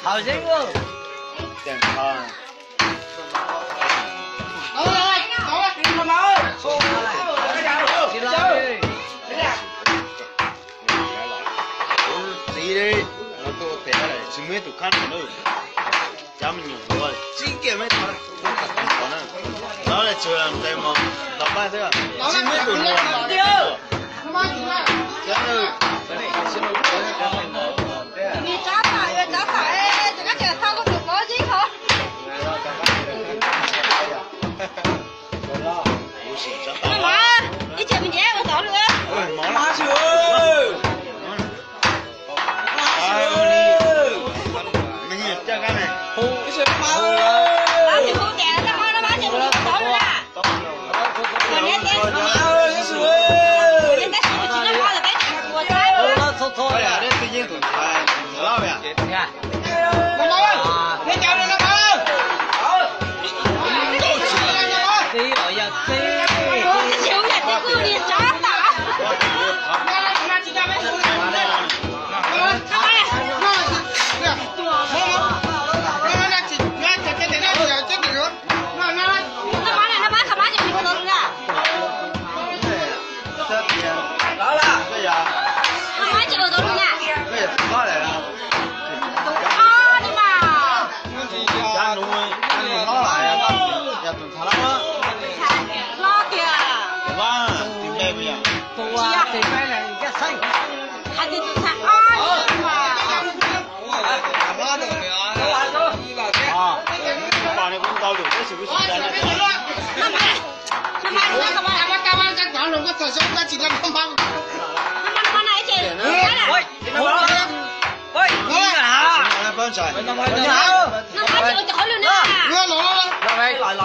Hauv zeeb. Txiv, tsis muaj ib tus khab no, cov me nyuam hluas tsib kiag me, no tsuas ntes mos tau paj xwb, tsis muaj ib tus hluas. Ib txhia me nyuam ua tod lawm.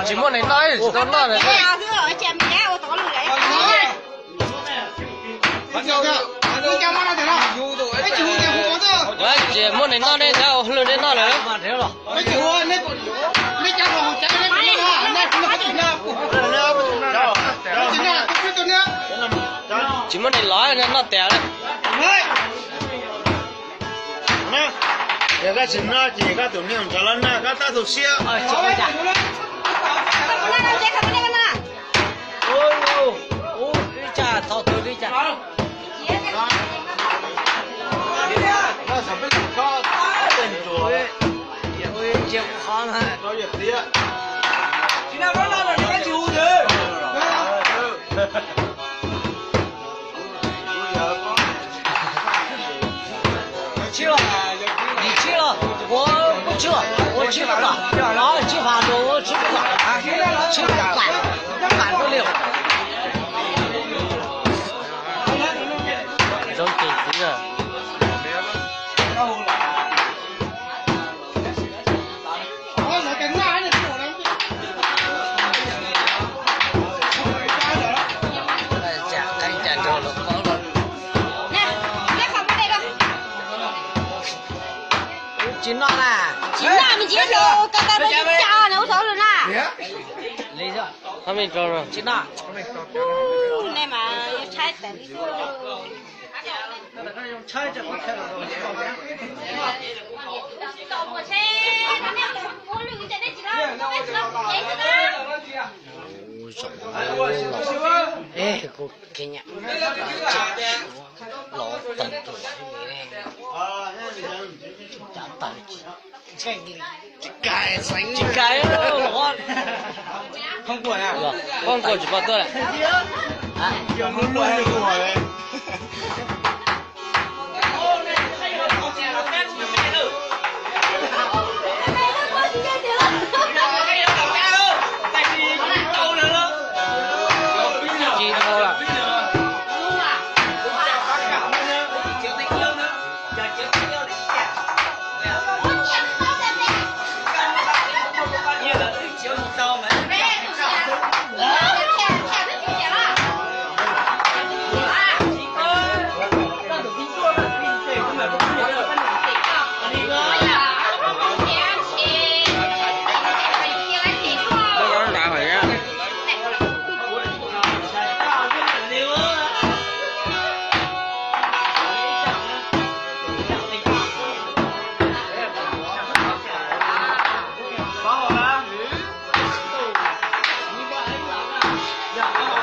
Tsis muaj neeg noj, tsis tau noj li. Tsis muaj neeg noj ne, tab ua lwm dej noj lawm. Tsis muaj neeg los noj tas. Yog koj tsis noj ces koj tus neeg nrog los noj, koj tab tus siab. Ua tshwj los, ua tshwj los, ua tshwj los, ua tshwj los, ua tshwj los, ua tshwj los, ua tshwj los, ua tshwj los. Zoo ces txiv a. Tsis noj na. Tsis noj me ntsis, ko tau rau ca na, ua tau lawm na. Tsis noj. Nej mas tshaib tawm li. Kuv kev nyam los tag tus cav tawg tsis kais. Phooj Kuam tsis pom tuaj lawm. Yog koj